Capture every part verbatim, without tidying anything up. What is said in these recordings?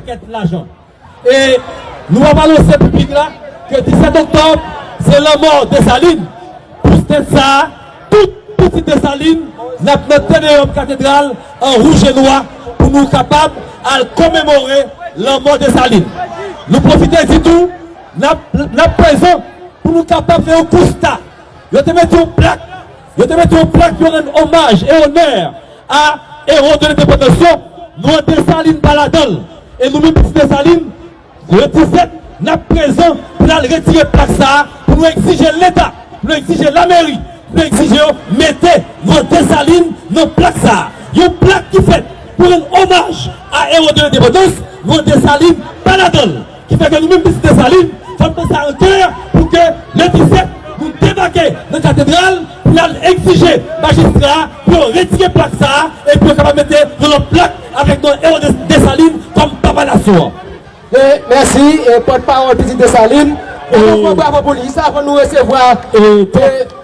pakèt lajan. E nou ap anonse piblik la ke disèt oktòb, se lanmò Desalin. Pou tèt sa a, tout pitit Desalin, n ap nan Te Deyòm Katedral an wouj e nwa pou nou kapab al komemore lanmò Desalin. Nou pwofite di tou, n ap, n ap prezan pou nou kapab fè yon konsta. Yo te mete yon plak, yo te mete yon plak, yo rann omaj e onè a ewo de lendepandans yo, non Desalin pa ladan l. E nou menm pitit Desalin, le disèt, n ap prezan pou n al retire plak sa a, pou nou egzije Leta, pou nou egzije lameri, pou nou egzije yo mete non Desalin nan plak sa a. Yon plak ki fèt pou rann omaj a ewo de lendepandans, non Desalin pa ladan l. Ki fè ke nou menm pitit Desalin, fò n pran sa an kè pou ke le disèt, nou debake nan katedral pou n al egzije majistra a pou yo retire plak sa a e pou yo kapab mete yon lòt plak avèk non ewo de Desalin kòm papa nasyon an. E, mèsi, e, pòtpawòl pitit Desalin. E, nou pran bravo pou li. Sa, avan nou resevwa, e,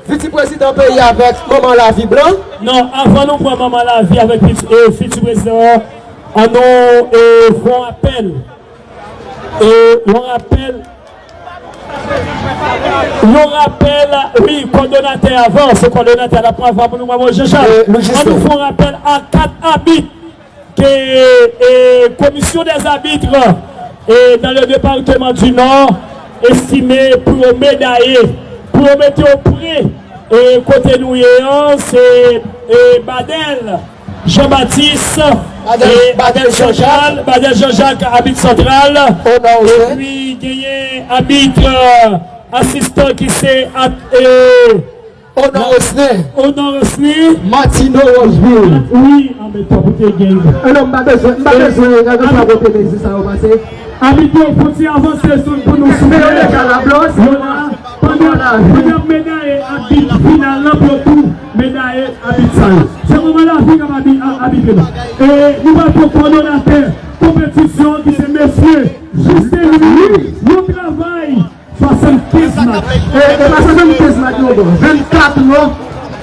fiti prezidan peyi avèk manman lavi blan. Non, avan nou pran manman lavi avèk fiti, e, fiti prezidan an, ann nou, e, fè yon apèl. E, yon apèl. Yon apèl, wi, kòdonatè avan, se kòdonatè la pran avan pou nou, bravo Jean Charles. E, nou jis. Ann nou fè yon apèl a kat abit ke, e, Commission des arbitres, e, dans le département du Nord, estime pou yo medaye, pou yo mete yo pre, e, kote nou ye an, se, e, Badèl Jean Baptiste, Badèl, e, Badèl Jean Jacques, Badèl Jean Jacques, abit santral, epi genyen abit, e, asistan ki se at-, e, Onan Osner. Onan Osner. Martino Rocheville. Wi, anben tòp ou te gen. E non, m pa bezwen, m pa bezwen, gade sa kote mezi sa yo pase. Abit yo, fò ti avanse sou pou nou souple. Yo la, pandan, pandan medaye abit final la, pou yo tou medaye abit sa yo. Se manman lavi k ap abi-, a-, abitre nou. E nou pral pran kòdonatè konpetisyon ki se mesye Justin Louis. Yon travay swasannkenz match. E, e pa swasannkenz match non, bon. Vennkat ran,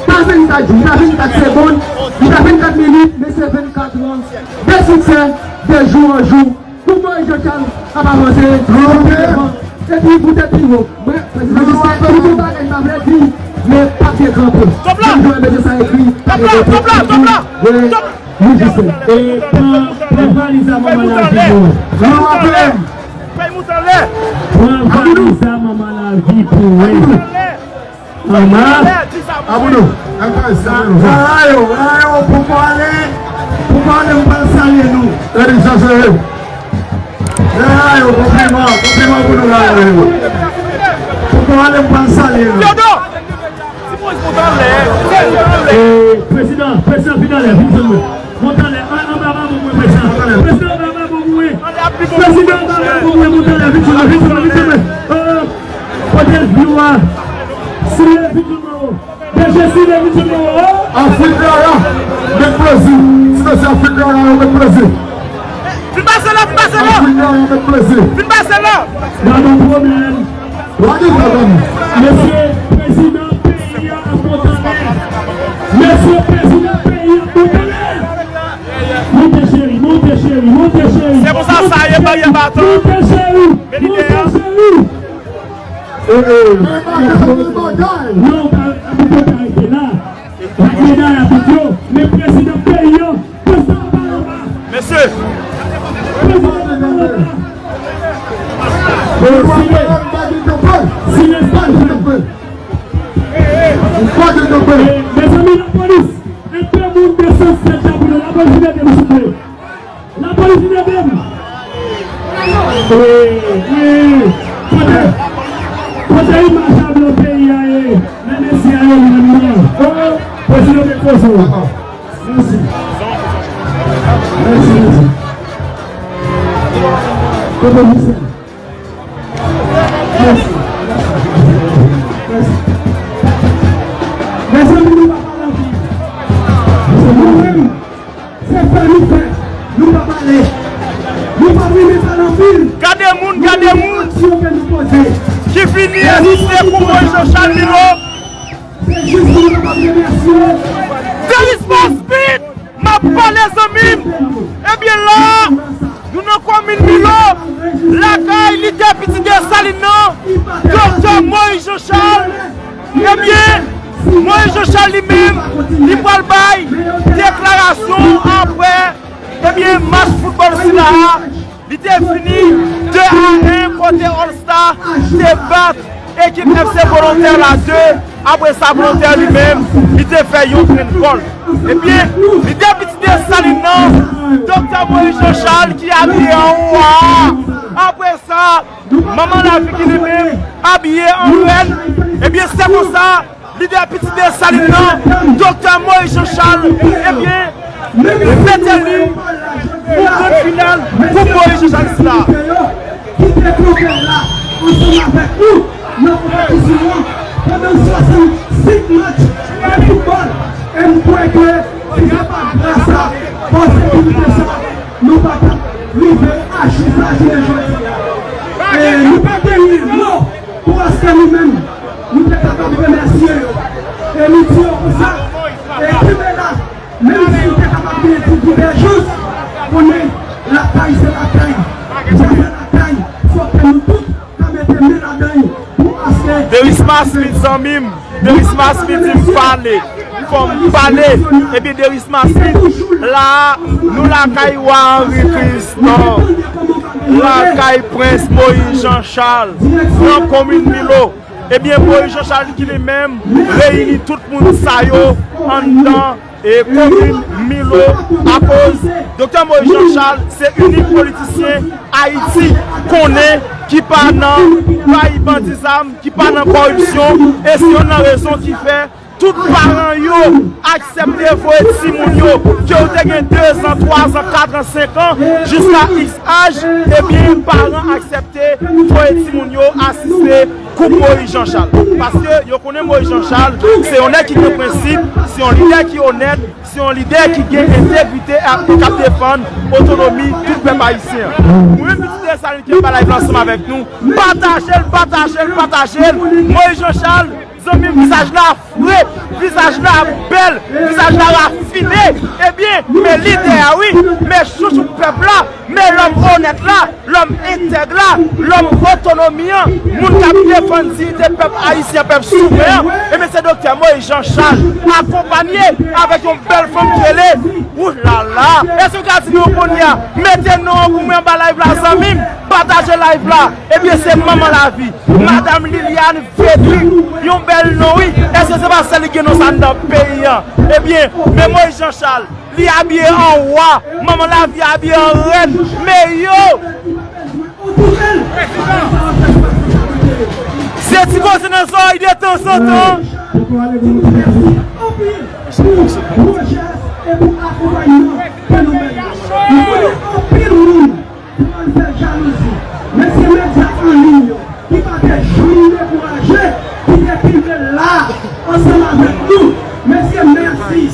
pa vennkat jou, li pa vennkat segonn, li pa vennkat minit, men se vennkat ran de siksè, de jou an jou. Pou Moïse Jean Charles ap avanse, epi pou tèt pi wo. Mwen, prezidan Justin, tout yon bagay m pa vle di, men pa byen kanpe. Menm jan mesye sa ekri, pa byen kanpe. Wi, Justin. E pran, pran valiz a manman lavi pou mwen. Pran valiz a manman lavi pou mwen. Manman. Aboudou, al pale sa. Rayo, rayo, poko ale, poko ale, m pral salye nou. Erik Joseph. Rayo, konpliman, konpliman pou nou, rayo. Poko ale, m pral salye nou. E, prezidan, prezidan, vin anlè, vin jwenn mwen. Monte anlè, an, anba babò mwen, prezidan. Prezidan, anba babò mwen. Prezidan, anba babò mwen, monte anlè, vin jwenn mwen, vin jwenn mwen, vin jwenn mwen. E, kote view a? Sile, vin jwenn mwen, o. P J Sile, vin jwenn mwen, o. Afrik Rara, met plezi. Ti mesye Afrik Rara yo, met plezi. Vin pase la, vin pase la. Afrik Rara, met plezi. Vin pase la. Gade yon pwoblèm. Mesye prezidan peyi a ap monte anlè. Mesye prezidan peyi a ap monte anlè. Monte cheri, monte cheri, monte cheri. Se pou sa sa ye, baryè batan. Monte cheri, monte cheri. E, e, non, pa, pa rete la. Medal abit yo, men prezidan peyi an, prezidan pa anba. Mesye. Prezidan pa anba. Silans, silans, silans. Mezanmi, lapolis, enpe moun desann sèt la pou nou. Lapolis, vin ede m, souple. Lapolis vin ede m. Wi, wi. Kote, kote imaj a blan peyi a ye? Men mesye a yo menm nan. O, prezidan te koze w. Mèsi. Mèsi, mèsi. Kote misye? Mèsi. Mèsi. Mezanmi, nou pa pale anpil. Se nou menm. Se fè nou fè, nou pa pale. Nou pa renmen pale anpil. Gade moun, gade moun. Aksyon ke nou poze. Ki vini asiste kou Moïse Jean Charles Milo. Se jis pou nou kapab remèsye. Delisma Speed, m ap pale zanmi m. Ebyen la, nou nan kòm Milo, lakay lidè Pitit Desalin nan, Doktè Moïse Jean Charles. Ebyen, Moïse Jean Charles li menm, li pral bay deklarasyon apre, ebyen, match foutbòl sila a. Li te fini de a en kote All Star te bat ekip F C Volontè la de. Apre sa, Volontè li menm, li te fè yon grenn gòl. Ebyen, lidè Pitit Desalin nan, Doktè Moïse Jean Charles ki abiye an wa. Apre sa, Manman Lavi ki li menm abiye an rèn. Ebyen, se konsa, lidè Pitit Desalin nan, Doktè Moïse Jean Charles, ebyen, mete li pou grenn final Koup Moïse Jean Charles la. Ki te kanpe la ansanm avèk nou nan konpetisyon an pandan swasannsenk match de foutbòl. E m kwè ke si se pa t gras a fòs sekirite sa, nou pa t ap rive a jou sa jounen jodi a. E nou pa genyen mo pou aspè nou menm, nou te kapab remèsye yo. E nou di yo konsa, e kenbe la, menm si nou te kapab genyen ti divèjans, konnen lakay se lakay, sa se lakay, fòk ke nou tout ka mete men ladan l pou aspè Derisma Smith, zanmi m, Derisma Smith di m pale. Fò m pale. Ebyen, Derisma Smith, la a, nou lakay Wa Henri Christophe, lakay Prens Moïse Jean Charles, nan komin Milo. Ebyen, Moïse Jean Charles ki li menm reyini tout moun sa yo anndan e komin Milo, akoz Doktè Moïse Jean Charles se inik politisyen Ayiti konnen ki pa nan bay bandi zam, ki pa nan kòripsyon, e se youn nan rezon ki fè tout paran yo aksepte voye timoun yo, ke yo te gen dezan, twazan, katran, senkan, jiska iks aj, ebyen, paran aksepte voye timoun yo asiste Koup Moïse Jean Charles. Paske yo konnen Moïse Jean Charles se yon nèg ki gen prensip, se yon lidè ki onèt, se yon lidè ki gen entegrite e k ap defann otonomi tout pèp ayisyen an. Ou menm Pitit Desalin ki ap bay live la ansanm avèk nou, pataje l, pataje l, pataje l. Moïse Jean Charles, zanmi m, vizaj la fre, vizaj la bèl, vizaj la rafine. Ebyen, men lidè a wi, men chouchou pèp la, men lòm onèt la, lòm entèg la, lòm otonomi an, moun k ap defann diyite pèp ayisyen, pèp souvren an, ebyen se Doktè Moïse Jean Charles, akonpanye avèk yon bèl fanm ki rele, oulala, èske w ka di nou kounye a, mete non an pou mwen anba live la, zanmi m, pataje live la, ebyen se Manman Lavi, Madanm Liliane Frederick, yon bèl non wi, èske se pa sèl li gen non sa anndan peyi an? Ebyen, men Moïse Jean Charles, li abiye an wa, Manman Lavi abiye an rèn, men yo! Se ti koze nan zòrèy de tanzantan. Pou al fè jalouzi. Men se medya an liy yo ki pa te janm dekouraje, ki te kenbe la ansanm avèk nou. Mesye, mèsi.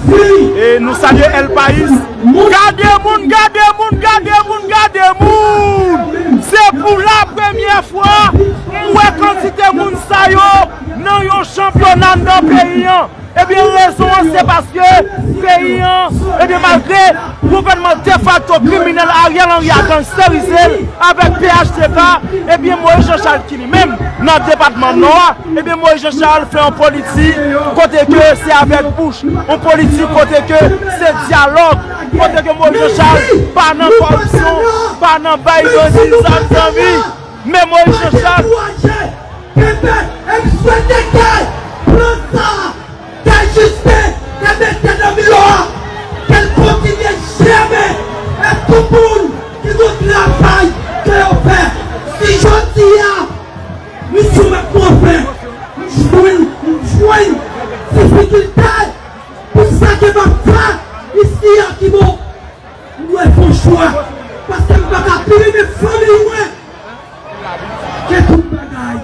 Si. E nou salye El País. Gade moun, gade moun, gade moun, gade moun! Se pou la premyè fwa m wè kantite moun sa yo nan yon chanpyona nan peyi an. Ebyen, rezon an se paske peyi an, ebyen, malgre gouvènman defakto kriminèl Ariel Henry a gangsterize l avèk P H T K, ebyen, Moïse Jean Charles ki li menm nan depatman Nò a, ebyen, Moïse Jean Charles fè yon politik kote ke se avèk bouch, yon politik kote ke se dyalòg, kote ke Moïse Jean Charles pa nan kòripsyon, pa nan bay bandi zam, zanmi. Men Moïse Jean Charles. Kenbe, M swete ke plan sa a te egziste, te mete nan Milo a, ke l kontinye jèmen, e tout moun ki gon travay ke yo fè. Si jodi a, misye mèt pran fen, m jwenn, m jwenn difikilte pou sa ke m ap fè isi a ki bon. M dwe fè yon chwa, paske m pa ka pi renmen fanmi mwen ke tout bagay.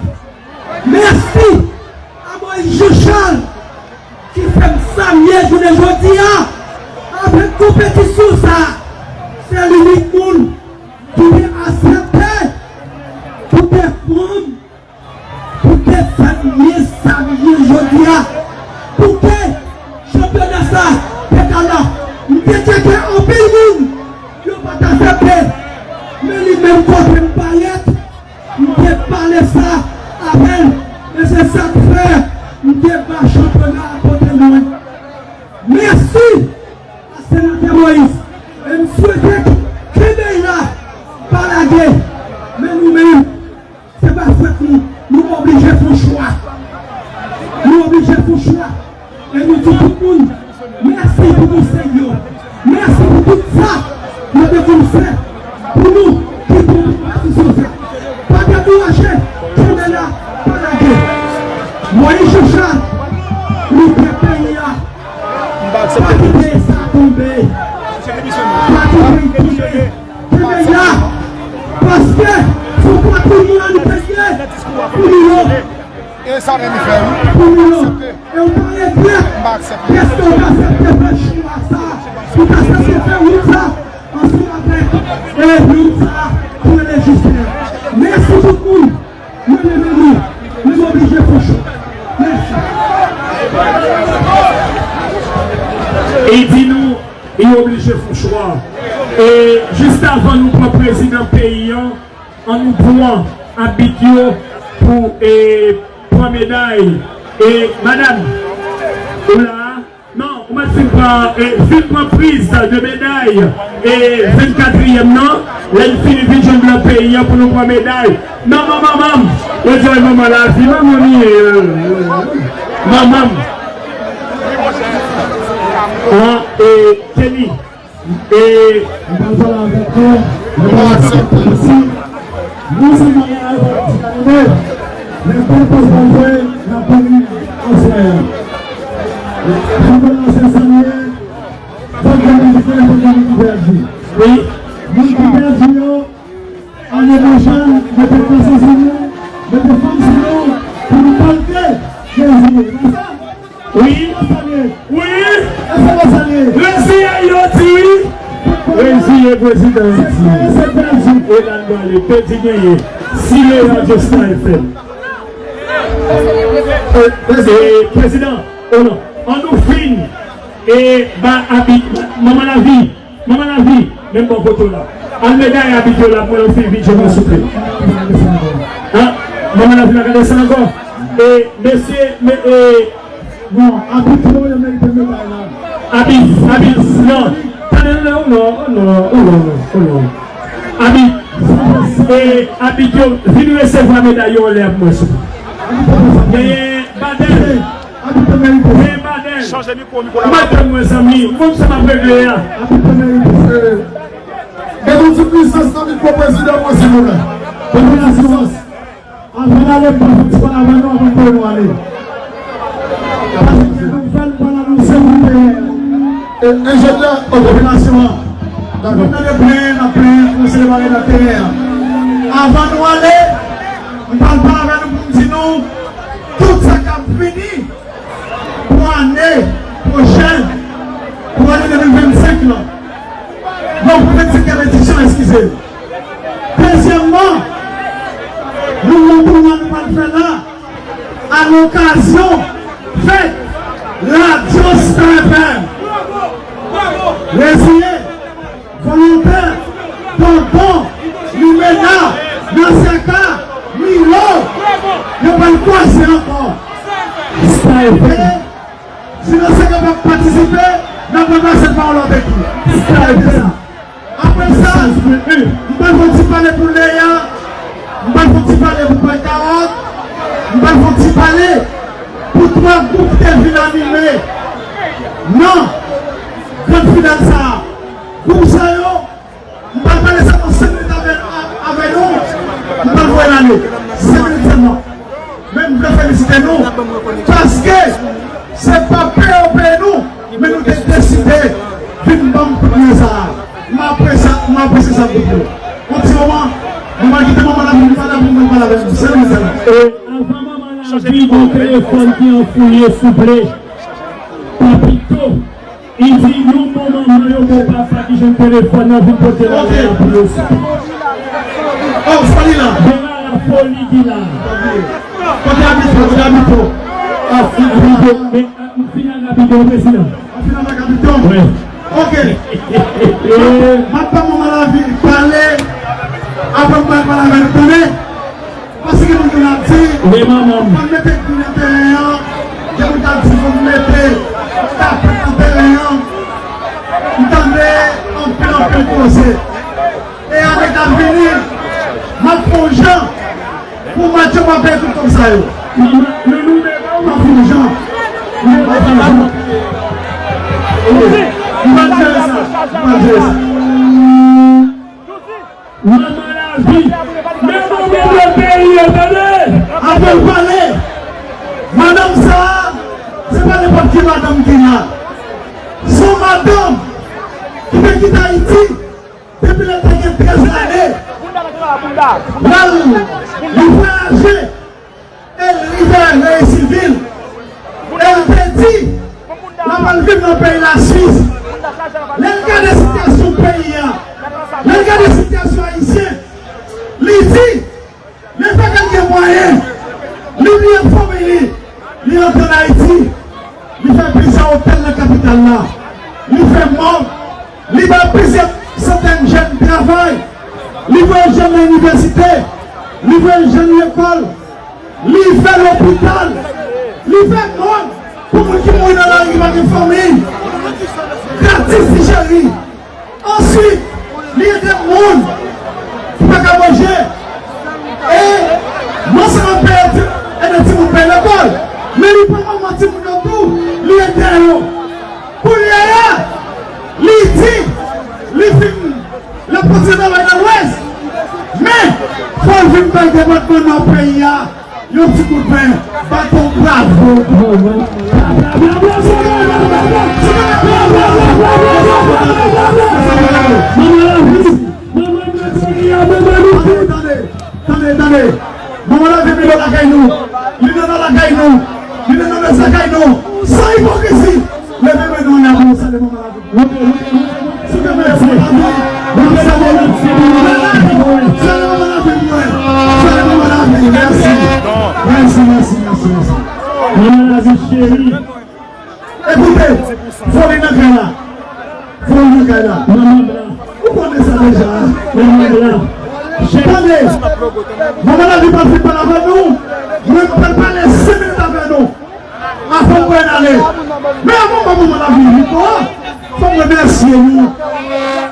Mèsi a Moïse Jean Charles ki fè m sa m ye jounen jodi a avèk konpetisyon sa a. Se inik moun ki te aksepte pou te pran m pou ke sa m ye, sa m ye jodi a, pou ke chanpyona sa te ka la. M te tcheke anpil moun, yo pa t aksepte. M Kote m parèt, m te pale sa avè l, e se sa k fè m te ba chanpyona a kote mwen. Mèsi a Senatè Moïse, e m swete ke kenbe la, pa lage, men nou menm, se pa fòt nou, nou oblije fè yon chwa. Nou oblije fè yon chwa. E nou di tout moun, mèsi pou konsèy yo. Mèsi pou tout sa yo te konn fè pou nou ki pou pati sou fè. Pa dekouraje, kenbe la, pa lage. Moïse Jean Charles, lidè peyi a, pa kite sa tonbe. Pa kite l tonbe. Kenbe la, paske se yon patrimwàn peyi a pou nou yo. E sa menm li fè, wi. Pou nou yo. E w pa regrèt dèske w t aksepte fè chwa sa, ou t aksepte fè wout sa ansanm avèk, e, moun sa ki rele Jislè. Mèsi tout moun. Mwen leve nou. Nou oblije fè chwa. Mèsi. E li di nou, li oblije fè chwa. E jis avan nou pran prezidan peyi an, an nou pran abit yo pou, e, pran meday. E, madanm, ou la? Non, ou mèt fin pran, e, fin pran priz de meday, e, vennkatriyèm nan. Lè n fini, vin jwenn blan peyi an pou nou pran meday. Non, manman, manman, yo di, manman lavi, manman, mi, e, manman. An, e, Kenny. E m pral pale avèk nou, mwen pral aksepte isi. Nou se marye a yo pa ti anime, men pou poz mwen jwe, n ap vini aswè a. Mwen pral lanse salye, fòk gen moun ki fè, fòk gen moun ki pèdi. Wi. Moun ki pèdi yo, ane pwochèn, mete konsèy sou nou, mete fanm sou nou, pou nou pòte Jezi. Wi. Wi. Reziye yo di wi. Reziye prezidan Ayiti. E l al pale, pèdi genyen. Si le radyo Star F M. E, prezidan, o non, an nou fin, e, ba abit, manman lavi. Manman lavi, menm bò kote w la. Al meday abit yo la pou mwen, yon fi vin jwenn mwen souple. An, manman lavi la ka desann ankò. E, mesye, me, e, non, abit yo, yo merite meday la. Abit, abit, non. Tande, non, non, non, non, non, non. Abit, e, abit yo, vin resevwa meday yo anlè pou mwen souple. Genyen badèl. Abit yo merite. Genyen badèl. Chanje mikwo, mikwo la. Madanm mwen, zanmi, m konn sa m ap regle a. Abit yo merite. Mete yon ti pwisans nan mikwo prezidan mwen, silvouplè. Mete yon ti pwisans. Avan n ale, m pral fè yon ti pale avè nou, avan n voye nou ale. Paske nou fè l pandan nou se moun peye. E, enjenyè, ok. Popilasyon an. Dakò. Nou tande plenyen, n ap plenyen, kòmanse demare nan teren an. Avan nou ale, m pral pale avè nou pou m di nou, tout sa k ap vini, pou ane pwochèn, pou ane de mil vennsenk lan. Non, pou vennsenk lan, eskize. Dezyèmman, nou gen yon tounwa nou pral fè la, a lokazyon fèt Radyo Star F M. Reziye. Volontè, Tonton, Limena, Nasyaka, Milo, yo pral kwaze ankò. E si Nasyaka p ap patisipe, n ap ranplase l pa yon lòt ekip. Apre sa, m pral fè yon ti pale pou Leya, m pral fè yon ti pale pou Pay Kawòt, m pral fè yon ti pale pou twa gwoup ki te vin anime nan gran finèl sa a. Gwoup sa yo, m pral pale sèlman senk minit avè, a-, avè nou, m pral voye n ale. Senk minit sèlman. Men m vle felisite nou, paske se pa peye yo peye nou, men nou te deside vin ban m kout men sa a. M apresye, m apresye sa gwoup yo. Yon ti moman, nou pral kite manman lavi, nou pale avè nou, pale avè nou. Senk minit sèlman. E avan manman lavi, gen yon telefòn ki anfouye, souple. Papito. Li di yon bon manman, yon bon papa ki jwenn telefòn nan vin pote l la pou yo. Oh, Foli la. Bera la Foli ki la. Kote abit yo, kote abit yo? Ah, abit yo, men, ah, m fini ak abit yo, prezidan. Ou fini ak abit yo? Wi. Ok. M ap ban manman lavi pale. Apre m pral pale avè nou, tande. Paske gen moun ki ap di, fò n mete gri nan teren an, gen moun k ap di, fò n mete kapèt nan teren an. M tande anpil, anpil koze. E ane k ap vini, m ap fè yon jan pou match yo pa pèdi tout kòb sa yo. M ap fè yon jan. M ap fè yon jan. M ap jere sa. M ap jere sa. Manman Lavi, men manman nan peyi a, tande! Apre l pale, madanm sa a, se pa nenpòt ki madanm ki la. Se yon madanm ki te kite Ayiti depi lè l te gen trèz lane. L al, li vwayaje, e l rive reyisi vi l. E l te di, l ap al viv nan peyi Laswis. Lè l gade sitiyasyon peyi a, lè l gade sitiyasyon ayisyen, li di, lefètke l gen mwayen, li bliye fanmi li, li antre ann Ayiti, li fè plizyè otèl nan kapital la, li fè mòg, li bay plizyè santèn jèn travay, li voye jèn nan inivèsite, li voye jèn lekòl, li fè lopital, li fè mòn pou moun ki mouri nan lari ki pa gen fanmi. Gratis li cheri. Answit, li ede moun ki pa ka manje. E non sèlman peye ti, ede timoun peye lekòl, men li pran manman timoun yo tou, li ede yo. Kounye a, li di, li fin, l ap kontinye travay nan Lwès, men fò l vin bay depatman Nò peyi a yon ti kout men, bat yon bravo. Manman Lavi, manman Lavi, manman Lavi. Tande, tande, tande. Manman Lavi vin lakay nou. Li nan lakay nou. Li nan mès lakay nou. San ipokrizi. Leve men nou, n ap salye Manman Lavi. Mèsi. Mèsi. Mèsi. Mèsi. Mèsi. Mèsi. Mèsi. Manman Lavi cheri. Ekoute, foli nan kay la. Foli nan kay la. Manman Blan. Ou konnen sa deja. Manman Blan. Tande, Manman Lavi pa fin pale avè nou. Mwen, m pral pale senk minit avè nou. Avan mwen ale. Men avan mwen, Manman Lavi, mikwo a, fò m remèsye nou.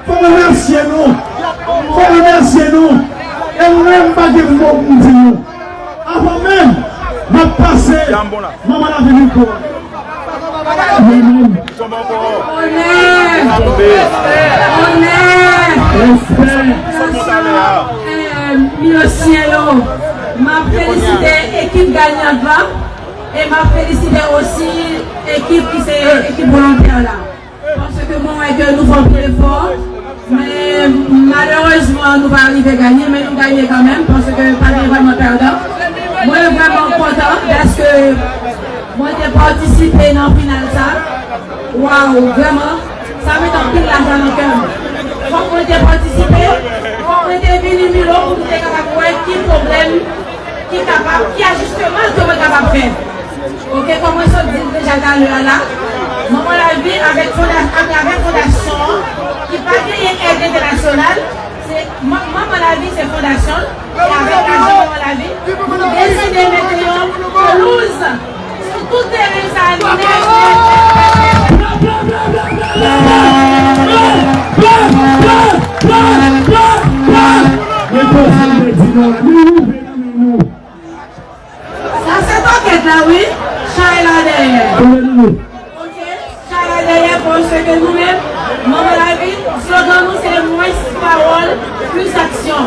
Fò m remèsye nou. Fò m remèsye nou. E mwen, m pa gen mo pou m di nou. Avan menm, m ap pase Manman Lavi mikwo a. Onè! Onè! Respè! Milosyen yo, m ap felisite ekip ganyant la. E m ap felisite osi ekip ki se ekip volontè la. Paske mwen wè ke nou fè anpil efò, men malerezman nou pa rive ganye, men nou ganye kanmenm, paske pa gen vrèman pèdan. Mwen vrèman kontan dèske mwen te patisipe nan final sa. Waw, vrèman, sa met anpil lajwa nan kè m. Fòk mwen te patisipe, fòk mwen te vini Milo pou nou te kapab wè ki pwoblèm ki kapab, ki ajisteman ke mwen kapab fè. Oke, kòm mwen sot di l deja talè a la, Manman Lavi avèk fonda-, atravè fondasyon an, ki pa genyen èd entènasyonal, se Man-, Manman Lavi se fondasyon l, e avèk lajan Manman Lavi, nou deside mete yon pelouz sou tout teren sa a nèt, nèt, nèt, nèt, nèt. Sa se pakèt la, wi. Chay la dèyè. Oke, chay la dèyè, paske nou menm, Manman Lavi, slogan nou se mwens pawòl, plis aksyon.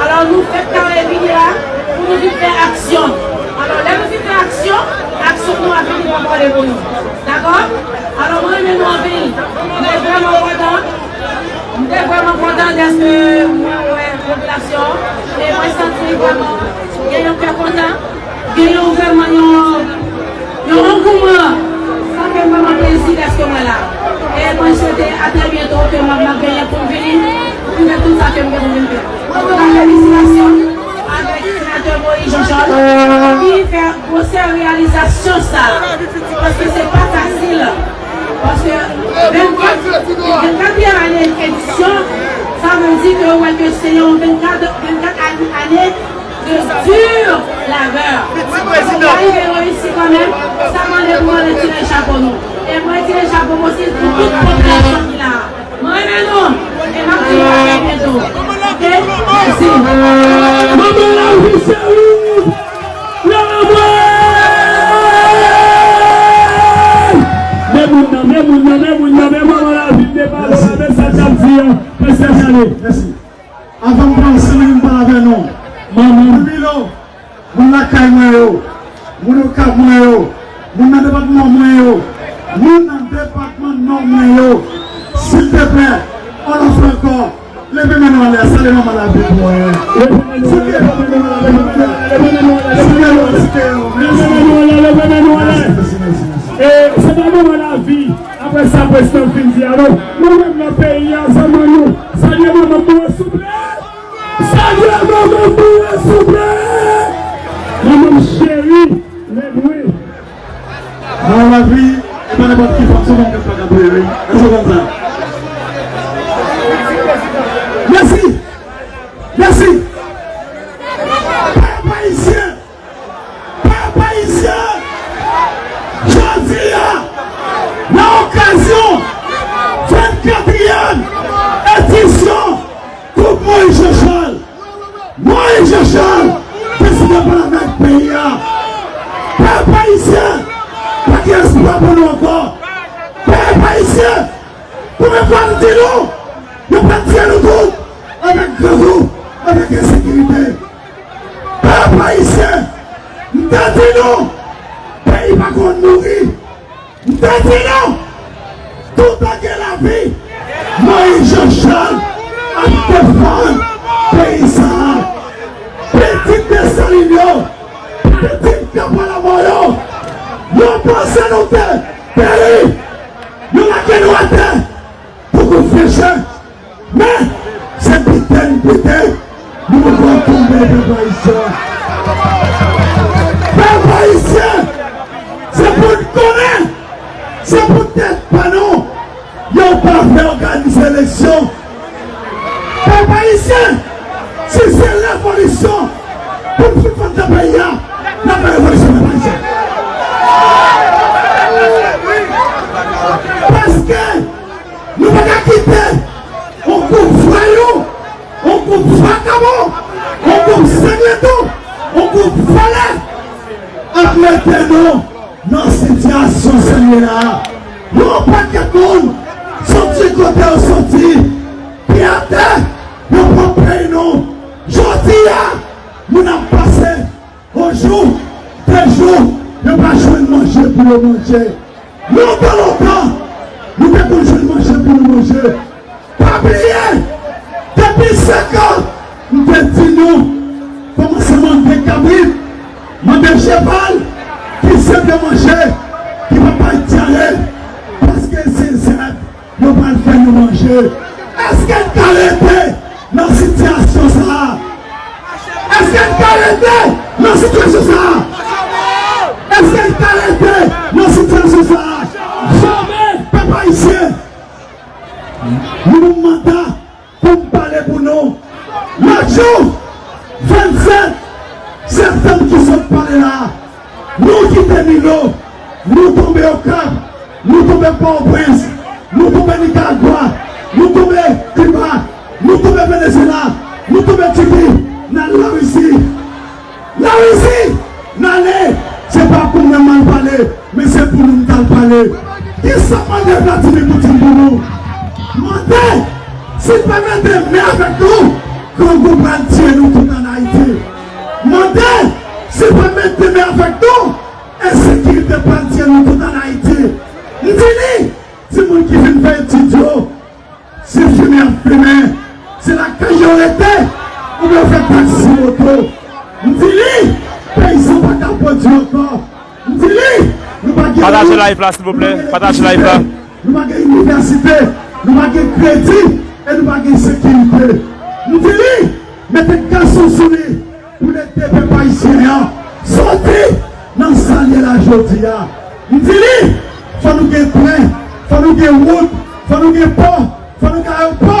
Alò, nou fèk kare vini la pou nou vin fè aksyon. Alò, lè nou fin fè aksyon, aksyon nou ap vini pou pale pou nou. Dakò? Alò, mwen renmen nou anpil. Mwen vrèman kontan. M te vrèman kontan dèske mwen wè popilasyon an, e mwen santi vrèman gen yon kè kontan, gen yon vrèman yon, yon angouman. Sa fè m vrèman plezi dèske mwen la. E mwen swete a trè byento ke m ap, m ap genyen pou m vini, pou m fè tout sa ke m gen pou m vin fè. Antouka, felisitasyon avèk senatè Moïse Jean Charles, ki fè gwosè reyalizasyon sa a, paske se pa fasil, paske vennkat, vennkatriyèm ane edisyon, sa Sa vle di ke yo wè ke se yon vennkat, vennkat ane de di labè. Nou rive yo isi kanmenm, sa mande pou nou retire chapo nou. E mwen retire chapo m osi pou tout popilasyon ki la a. Mwen renmen nou, e m ap di nou a trè byento. Oke? Mèsi. Manman Lavi cheri, leve! Men moun nan, men moun nan, men moun nan, men Manman Lavi, men Manman Lavi, men sa k ap di an. Mèsi, mèsi. Avan m pran senk minit m pale avè nou. Manman. Moun Milo, moun lakay mwen yo, moun Okap mwen yo, moun nan depatman mwen yo, moun nan depatman Nò mwen yo, silteplè, on lòt fwa ankò, leve men nou anlè, salye Manman Lavi pou mwen. Leve men nou anlè, leve men nou anlè, leve men nou anlè, leve men nou anlè, leve men nou anlè, leve men nou anlè, leve men nou anlè. Mèsi, mèsi, mèsi, mèsi. E, se pa Manman Lavi. Apre sa, prezidan fin di a, non. Nou menm nan peyi a, zanmi nou, salye manman pou mwen, souple. Salye manman pou mwen, souple. Manman m cheri, men mwen. Manman Lavi, e pa nenpòt ki fanm, se yon fanm k ap fè gade, wi. Èske w konn sa? Mèsi. Mèsi. Pèp ayisyen, Pèp ayisyen, jodi a, nan okazyon vennkatriyèm edisyon Koup Moyiz Jan Chal, Moyiz Jan Chal deside pran lavèk peyi a. Pèp ayisyen, pa gen espwa pou nou ankò. Pèp ayisyen, konbyen fwa n di nou, yo pral tiye nou tout, avèk grangou, avèk ensekirite. Pèp ayisyen, m te di nou, peyi pa konn mouri. M te di nou, toutan gen lavi, Moyiz Jan Chal ap defann peyi sa a. Pitit Desalin yo, pitit Kanpal Lanmò yo, yo panse nou te peri, yo lage nou atè pou kou fleche. Men, se biten n biten, nou poko tonbe, pèp ayisyen. Pèp ayisyen, se pou n konnen, se pou tèt pa nou, yo pa vle òganize eleksyon. Pèp ayisyen, si se revolisyon pou n fout vann nan peyi a, n ap fè revolisyon, pèp ayisyen. Paske Nou pa ka kite yon gwoup vwayou, yon gwoup vakabon, yon gwoup sangleto, yon gwoup vòlè ap mete nou nan sitiyasyon sa n ye la a. Yon pakèt moun soti kote yo soti, pye atè, yo pran peyi nou. Jodi a, moun ap pase yon jou, de jou, yo pa jwenn manje pou yo manje. Lontan, lontan, nou te konn jwenn manje pou nou manje. Pa bliye, depi senk an, m te di nou, kòmanse mande kabrit, mande cheval, ki se te manje, ki pa bay dyare, paske se zèb yo pral fè nou manje. Èske n ka rete nan sitiyasyon sa a? Èske n ka rete nan sitiyasyon sa a? Èske n ka rete nan sitiyasyon sa a? Janmè! Pèp ayisyen, nou ban m manda pou m pale pou nou. Lòt jou, vennsèt septanm ki sot pale la a, nou kite Milo, nou tonbe Okap, nou tonbe Pòtoprens, nou tonbe Nikaragwa, nou tonbe Kiba, nou tonbe Venezuela, nou tonbe Tiki, n al Larisi. Larisi, n ale, se pa pou mwen m al pale, men se pou nou m t al pale. Kisa mande Vladimir Putin pou nou? Mande si l pa mete men avèk nou, grangou pral tiye nou tout ann Ayiti. Mande si l pa mete men avèk nou, ensekirite pral tiye nou tout ann Ayiti. M di li, timoun ki fin fè etid yo, se fimen y ap fimen, se lakay yo rete, oubyen yo fè taksi moto. M di li, peyizan pa ka pwodui ankò. M di li, nou pa gen wout, nou pa gen lekòl, nou pa gen inivèsite, nou pa gen kredi, e nou pa gen sekirite. M di li, mete gason sou li pou l ede pèp ayisyen an soti nan sa l ye la jodi a. M di li, fò nou gen tren, fò nou gen wout, fò nou gen pò, fò nou gen ayewopò,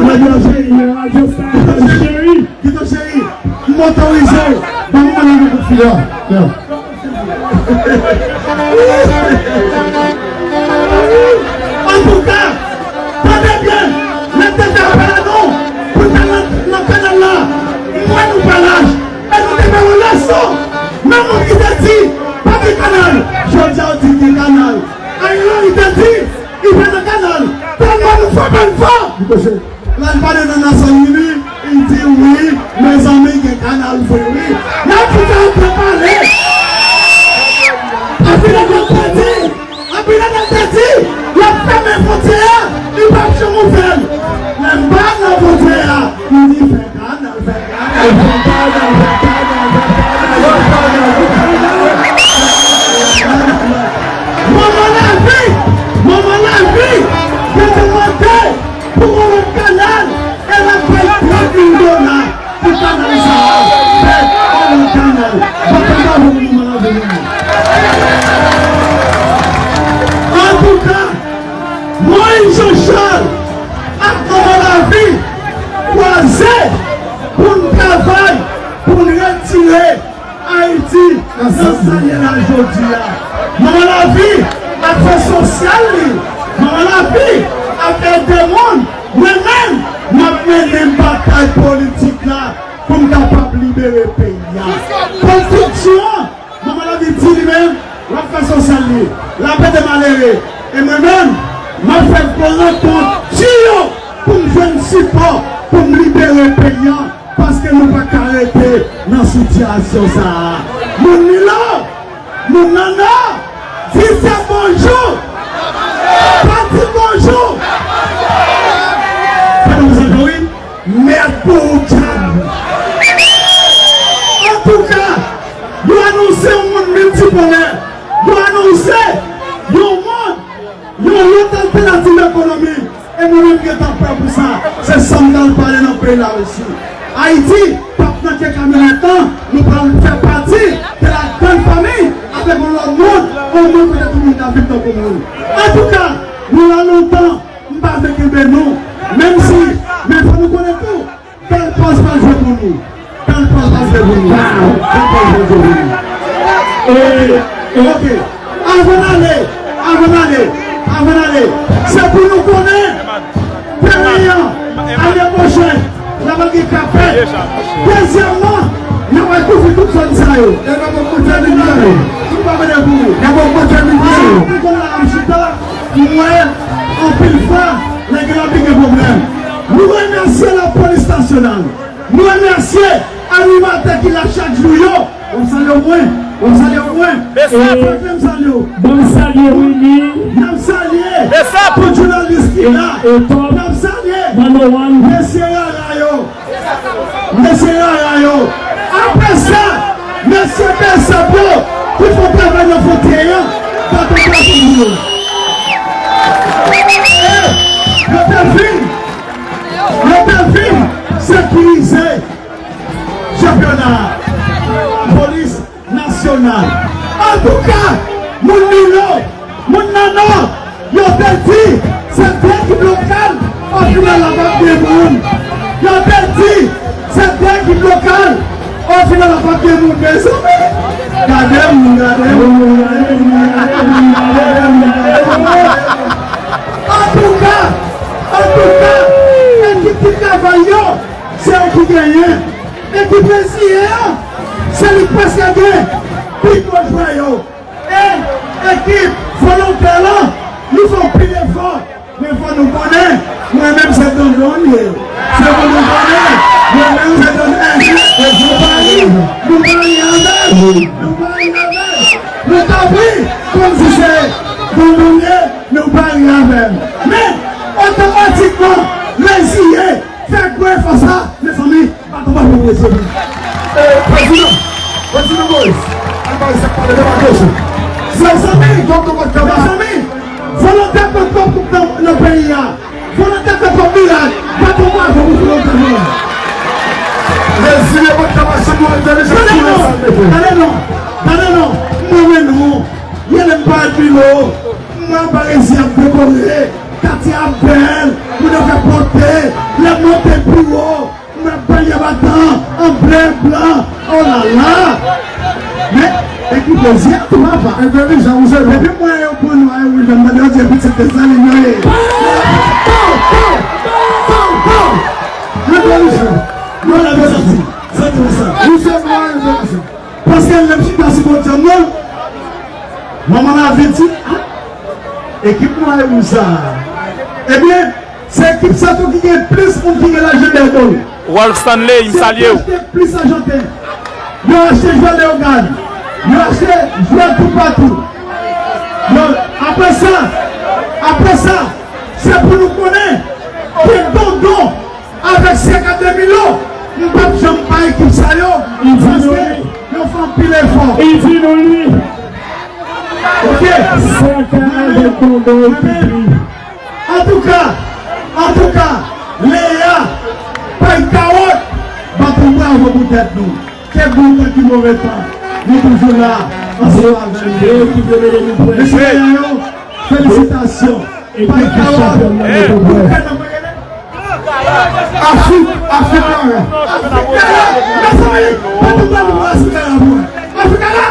Radyo Cheri, Radyo Star Cheri. Kito Cheri, m otorize w. Ban mwen yon kout fil la. Antouka, tande byen, lè m te fè apèl a nou pou n al nan, nan kanal la, m wè nou pa laj, e nou te ba yo leson. Men moun ki te di pa gen kanal, jodi a yo di gen kanal. Ariel Henry te di li pa nan kanal, tèlman nou fò, pa n fò. Lè l pale nan Nasyonzini, li di wi, mezanmi, gen kanal vre wi. Lè l di sa, l te pale. Epi lè l te di, Sa ye la jodi a. Manman Lavi ap fè sosyal li. Manman Lavi ap ede moun. Mwen menm, m ap mennen batay politik la pou m kapab libere peyi a. Konstriksyon an, Manman Lavi di li menm, l ap fè sosyal li. L ap ede malere. E mwen menm, m ap fè gwo rankont di yo pou m jwenn sipò pou m libere peyi a. Paske nou pa ka rete nan sitiyasyon sa a. Moun Milo, moun nan Nò, di se bonjou. Pa di bonjou. Fè nou sa wi. Mèd pou ou dyab. Antouka, yo anonse yon mond miltipolè. Yo anonse yon mond Yon lòt altènativ ekonomi, e nou menm gentan prè pou sa. Se sa m pral pale nan peyi Larisi. Ayiti p ap nan ke kamyonèt lan, nou pral fè pati de la grande famille avèk yon lòt mond, yon mond kote tout moun ka viv tankou moun. Antouka, nou la lontan, m pa vle kenbe nou, menm si, men fò nou konnen tou, Bèl pòz pral jwe pou nou. Bèl pòz pral jwe pou nou. Bèl pòz pral jwe pou nou. E, e, ok. Avan n ale, avan n ale, avan n ale, se pou nou konnen, premye an, ane pwochèn, la va gen kapèt. Dezyèmman, yo va kouvri tout zòn sa yo. E nou poko tèmine yo. Nou pa vle pou nou. Nou poko tèmine yo. Nou konnen la ap chita. M wè, anpil fwa, nèg yo ap gen pwoblèm. Nou remèsye lapolis nasyonal. Nou remèsye animatè ki la chak jou yo. W ap salye w mwen. W ap salye w mwen. Besa. E, fòk m salye w. Ban m salye Willy. N ap salye Besa. Tout jounalis ki la. E, e, Top. N ap salye Mano One. Mesye Rara yo. Mesye Rara yo. Apre sa, mesye Bèsap yo ki fè travay nan fwontyè a, bat yon bravo pou yo. E, yo te vin, yo te vin sekirize chanpyona a. Polis nasyonal. Antouka, moun Milo, moun nan Nò, yo te di, se de ekip lokal, o final la p ap gen moun. Yo te di, se de ekip lokal, o final la p ap gen moun. Mezanmi, gade moun, gade moun, gade moun, gade moun, gade moun, gade moun. Antouka, antouka, ekip ki travay yo, se yo ki genyen. Ekip reziyen an, se li k prèske gen pi gwo jwè yo. E ekip volontè lan, nou fè anpil efò, men fò nou konnen, mwen menm se Don Don m ye. Se pou nou konnen, mwen menm se Don Don. Nou pa ri, nou pa ri avè m, nou pa ri avè m. Nou tanpri, kòmsi se Don Don m ye, nou pa ri avè m. Men, otomatikman, reziyen, fè gwo efò sa, mezanmi, baton pa pou rezoud. E, prezidan, prezidan Moïse, al bay sa k pale de la kesyon. Mezanmi, tonton pa t ka ba. Mezanmi, volontè pran twòp koup nan, nan peyi a. Volontè pran twòp mirak. Baton pa pou volontè nou. Reziyen pa t ka mache pou entèlijans pou sa l te fè. Tande non, tande non, mwen menm non. Yè lè m parèt pi wo. Mwen pa resi ap dekore, katye ap bèl, moun yo fè pote, lè m monte pi wo, mwen bèl yè batan, an ble, blan, oh la la. Men, e ki plezi a tou papa. Entèlijan, ou se bon. Depi mwen yo pran nou a yo, wi, jan m tande yo di pitit Desalin yo ye. Entèlijan. Nou leve soti. Soti sa. Ou se bon entèlijan. Paske lè m chita sou podium nan, manman Lavi di, ah, ekip nwa e wouj sa a. Ebyen, se ekip sa tou ki gen plis moun ki gen lajandè dan yo. Ralph Stanley, m salye w. Se yo ki achte plis Ajanten. Yo achte jwè Leyogàn. Yo achte jwè toupatou. Yo, apre sa, apre sa, se pou nou konnen ke Dondon avèk Sèk a de Milo, m p ap janm bay ekip sa yo, paske yo fè anpil efò. Li di nou li. Ok. Sèk a avèk Dondon ekipi. Antouka, antouka, Leya, Pay Kawòt, bat yon bravo pou tèt nou. Ke bon tan ki move tan, nou toujou la, ansanm avè nou. Mesye Leya yo, felisitasyon. Afrik, Afrik la. Afrik la. Mezanmi, pa tout moun Afrik la pou mwen. Afrik la.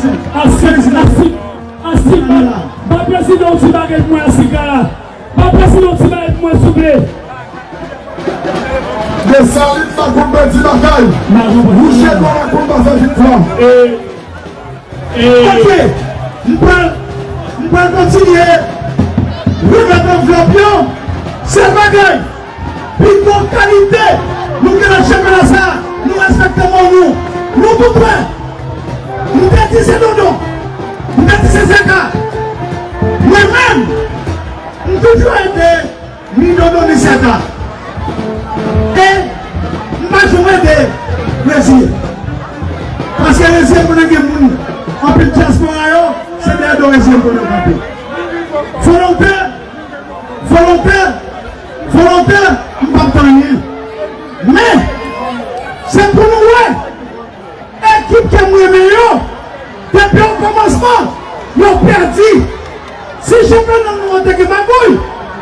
Asik, asik, asik, ba, ba prezidan yon ti bagay pou mwen, asik la. Ba prezidan yon ti bagay pou mwen, souple. Desalin pa konn pèdi batay. Wouche dwa la konn pa fè viktwa. E, e, Ok, m pral, m pral kontinye remèt anvlòp yo. Sèl bagay, pi gwo kalite nou gen nan chanpyona sa, nou respekte mo nou. Nou tout wè. M te di se Dodon. M te di se Zeka. Mwen menm, m toujou ede ni Dodon ni Zeka. E m pa janm ede Reziye. Paske Reziye konnen gen moun, anpil dyaspora yo, se dèyè do Reziye m konnen yo kanpe. Volontè, volontè, volontè, m p ap tann anyen. Men, se pou nou wè. Ekip ke m renmen yo, depi okòmansman, yo pèdi. Si chanpyona nou an te gen magouy,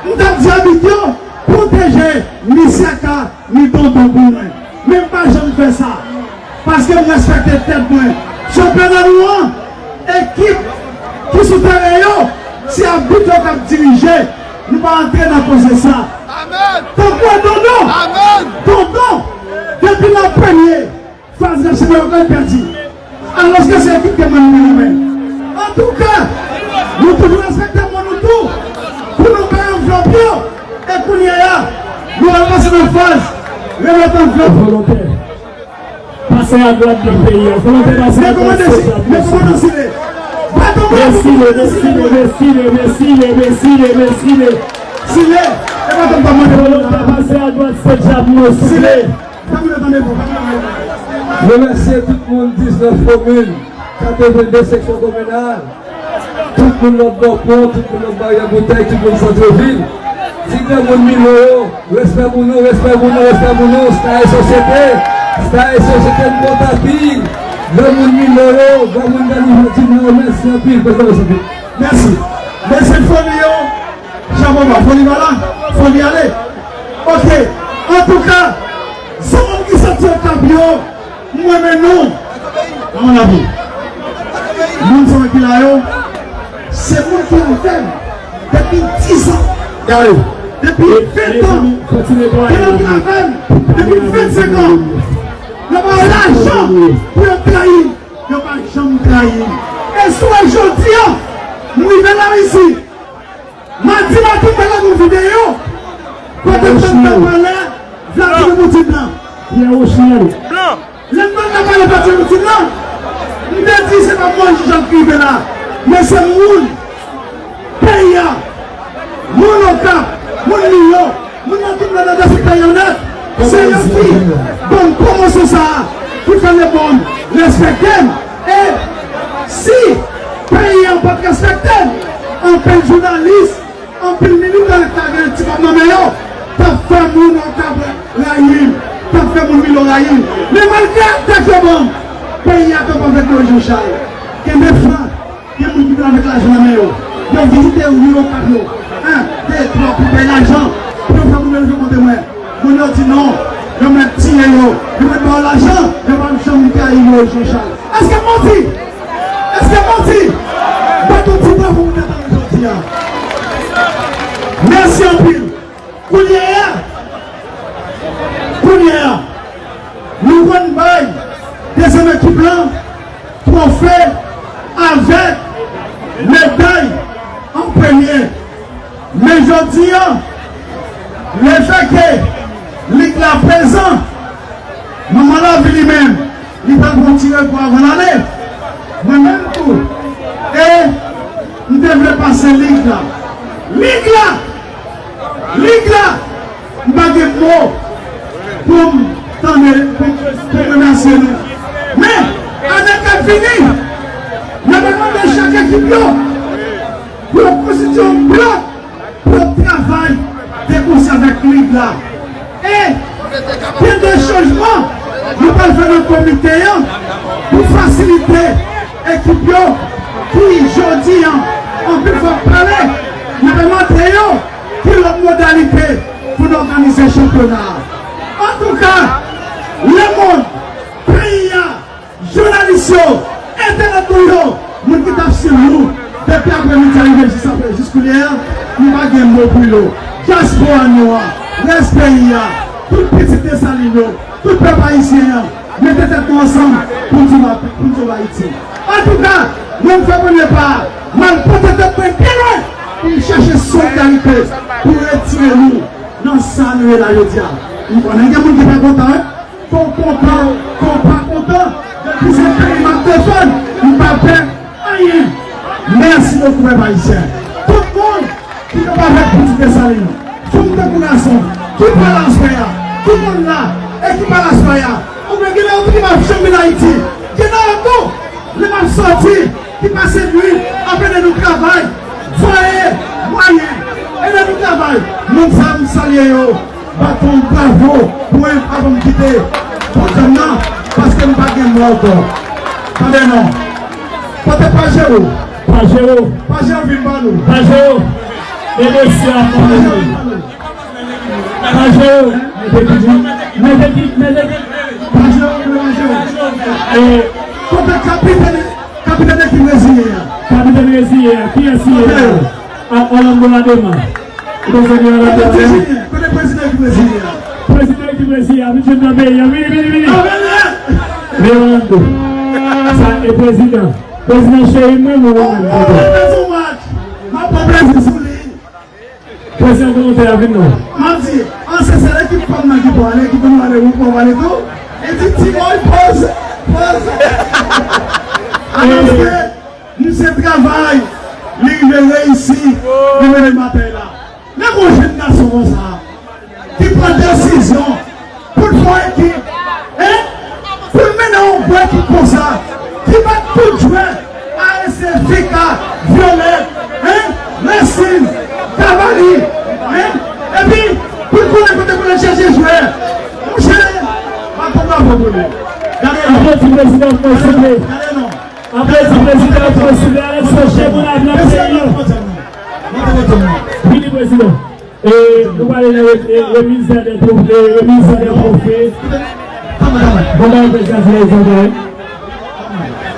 m t ap di abit yo, pwoteje ni Zeka, ni Dodon pou mwen. Men m pa janm fè sa. Paske m respekte tèt mwen. Chanpyona nou an, ekip ki sou teren yo, se abit yo k ap dirije. Nou pa antre nan koze sa. Tankou Dodon, Dodon, depi nan premye faz nasyonal yo pèdi. Alòske se ekip ke mwen m renmen. Antouka, nou toujou respekte moun nou tou pou nou bay anvlòp yo. E kounye a, nou al pase nan faz remèt anvlòp. Volontè. Pase a dwat de peyi a. Volontè pase a dwat de peyi a. Men kòmandan Sile. Baton bravo pou kòmandan Sile. Men Sile, men Sile, men Sile, men Sile, men Sile. Sile, e baton pa mande. Volontè pase a dwat, se djab nou Sile. Remèsye tout moun diznèf komin, katrevende seksyon kominal, tout moun lòt bò pon, tout moun lòt baryè boutèy, tout moun santrevil. Di granmoun Milo yo, respè pou nou, respè pou nou, respè pou nou, Star e Sosyete, Star e Sosyete, n kontan anpil. Granmoun Milo yo, granmoun Dani Fatima yo, mèsi anpil, prezan mèsi anpil. Mèsi. Mèsi foli yo. Chapo ba, fò li pa la, fò li ale. Ok. Antouka, zanmi ki soti Okap yo, m renmen nou. Nan lavi. Moun sa ki la yo, se moun ki avè m depi diz an. Gade. Depi ven an. Gen lòt ki avè m depi vennsenk an. Yo ba yo lajan pou yo trayi m. Yo pa janm trayi m. E si w wè jodi a, m rive la isit. Madi maten, m te lage yon videyo kote m t ap pale Vladimir Poutine nan. Pierre Rochniel. Lè m t ap pale Vladimir Poutine nan, m te di se pa mwen Jean Jacques ki rive la, men se moun peyi a, moun Okap, moun Milo, moun nan tout lòt sektè yo nèt, se yo ki ban m pwomosyon sa a, ki fè lebonm respekte m. E si peyi an pa t respekte m, anpil jounalis, anpil militan k ta gen ti kòb nan men yo, t ap fè moun Okap rayi m, t ap fè moun Milo rayi m. Men malgre atak yo ban m, peyi a kanpe avèk Moyiz Jan Chal. Gen de fwa, gen moun ki vin avèk lajan nan men yo. Yo vizite ri Okap yo. En, de, twa, pou bay lajan, pou yo fè moun yo rive kote mwen. Moun yo di non, yo mèt tiye yo, yo mèt ba yo lajan, yo pa janm trayi Moyiz Jan Chal. Èske m manti? Èske m manti? Bat yon ti bravo pou Nèt Anri jodi a. Mèsi anpil. Kounye a, kounye a, nou konn bay dezyèm ekip lan twofe avèk meday an premye. Men jodi a, lefètke lig la prezan, manman lavi li menm, li pral pran ti repo avan l ale. Mwen menm tou. E m te vle pase lig la. Lig la! Lig la! M pa gen mo pou m tande, pou, pou m remèsye nou. Men, ane k ap vini, n ap mande chak ekip yo pou yo konstitye yon blòk pou yo travay de konsè avèk lig la. E gen de chanjman nou pral fè nan komite an pou fasilite ekip yo ki jodi an, anpil fwa pale, n ap mande yo ki lòt modalite pou n òganize chanpyona a. Antouka, lemonn, peyi a, jounalis yo, Entènot nou yo, moun ki t ap swiv nou depi aprèmidi a rive jis apre, jis kounye a, m pa gen mo pou yo. Dyaspora nou an, rès peyi a, tout pitit Desalin yo, tout pèp ayisyen an, mete tèt nou ansanm pou n sove, pou n sove Ayiti. Antouka, mwen m fè premye pa a, m al pote tèt mwen byen lwen pou m chache solidarite pou retire nou nan sa nou ye la jodi a. M konnen gen moun ki pa kontan, wi. Fò w kontan, fò w pa kontan, depi se peyi m ap defann, m pa pè anyen. Mèsi bokou, pèp ayisyen. Tout moun ki t ap avèk pitit Desalin, fanm tankou gason, ki pa la aswè a, ki konn la e ki pa la aswè a, oubyen gen nan yo tou ki pa janm vin Ayiti, gen nan yo tou, lè m ap sòti, ki pase nwi ap ede nou travay, fanyen, mwayen, ede nou travay. Moun sa yo, m salye yo, bat yon bravo pou mwen avan m kite pwogram nan, paske m pa gen mo ankò. Tande non. Pote Pajero. Pajero. Pajero vin ba nou. Pajero. Mete mesye a. Pajero vin ba nou. Pajero. Mete ki di. Mete ki. Mete ki. Pajero, Pajero. E, kote kapitèn, kapitèn ekip reziye a? Kapitèn reziye a. Kiyès li ye la? A, Orlando Ladema. Ou konn sa ki Orlando Ladema? Kote prezidan ekip reziye a? Prezidan ekip reziye a. Vin jwenn nan peyi a. Vini, vini, vini. Vini, Orlando. Sa e prezidan. Prezidan cheri mwen, mwen, mwen, mwen. M ap pran plezi sou li. Prezidan volontè a vin non. M ap di, an se sèl ekip fanm nan ki pou ale, ekip nou ale, ou pou ale tou. E di, Ti Boy, poze, poze. Alòske, misye travay, li rive reyisi, li mennen batay la. Lè gon jèn gason konsa, ki pran desizyon pou l fè yon ekip, en, pou l mennen yon gwo ekip konsa, ki bat tout jwè, A S C, F I C A, Violet, en, Racing, Cavalry, en, epi pou l konnen kote pou l al chèche jwè. Monchè, m ap pran bravo pou li. Gade non. Aplodi prezidan pou mwen, souple. Gade non. Aplodi prezidan pou mwen, souple. Alex Rocher, moun avni peyi an. Vini, prezidan. E, nou prale nan re-, e, remise des tro-, e, remise des trophées. Bon bagay, prezidan, se rezon, wi.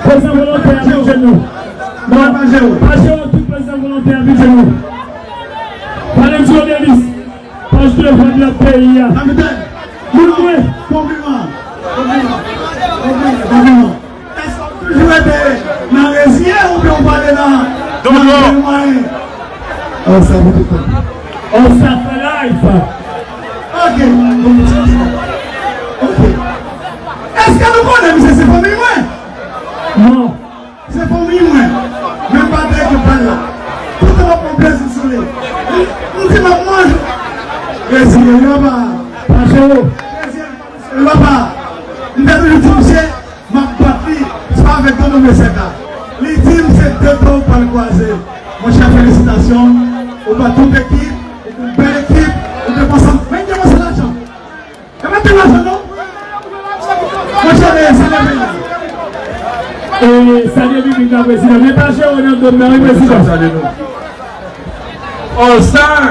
Prezidan volontè a, vin jwenn nou. Non, Pajero, tout prezidan volontè a, vin jwenn nou. Pale m sou Denis. Paj de vant la peyi a. Kapitèn. Moun mwen. Konpliman. Konpliman. Konpliman. Konpliman. Èske w toujou rete nan reziye oubyen w pale nan, nan mwayen? All Star pou tout tan. All Star for life. Ok. Ok. Èske nou konnen misye se fanmi mwen? Non. Se fanmi mwen. Men m pa t gen ki pral la. Toutan m ap pran plezi sou li. M di m ap manje. Reziye, yo pa. Pajero. Reziye, yo pa. M te toujou di misye, m ap bat li, se pa avèk do nou mesye ka. Li di m se de do w pral kwaze. Monchè, felisitasyon. Ou bat tout ekip, ou bèl ekip, ou te konsantre. Men gen yon sèl lajan. E pa te lajan non. Monchè, men salye peyi. E salye biblik la, prezidan. Men pa jere nan dòm nan, wi, prezidan. All Star!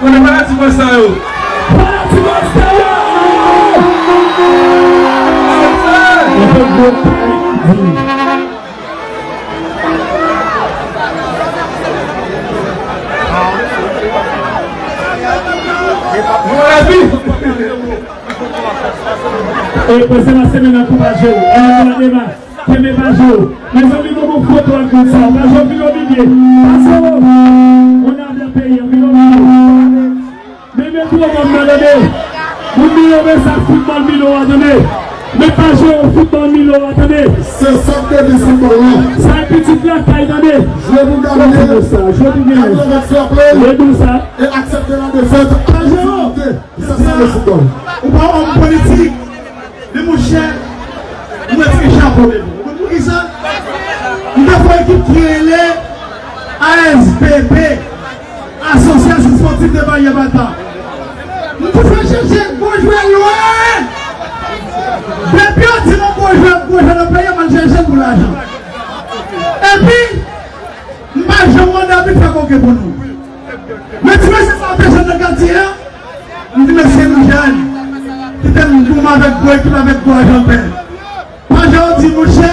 Kote fanatik All Star yo? Fanatik All Star yo! All Star! Mwen fè gwo pay di. Mwen lavi! E, prese nan semen nan kou Pajero. E, nan dema. Kenbe Pajero. Mezanmi, nou gon foto ak moun sa. Pajero vin o milye. Pajero. Moun nan peyi an, vin o milye. Men, men pou mwen, m tande. Moun Milo, men sa foutbòl Milo a, tande. Men Pajero foutbòl Milo a, tande. Se sa k te di foutbòl lan. Sa e pitit lakay, tande. Jwe pou gade. Jwe pou genyen. Jwe pou genyen. Gade avèk fair play. E dou sa. E aksepte la defèt. Pajero. Se sa le foutbòl. Ou pa òm politik. Men monchè, m retire chapo devan ou. Ou konn poukisa? M te fè ekip ki rele A S B B, Association Sportive de Barrière Bata. M te fè chèche gwo jwè lwen. Depi yo di m yon gwo jwè, gwo jwè nan peyi a, m al chèche l pou lajan. Epi, m pa janm mande abit fè koke pou nou. Men ti mesye sa yo te jwenn nan katye a, m di, "Mesye, nou jèn. Kite m goumen avèk gwo ekip, avèk gwo ajan pè." Pajero di, "Monchè,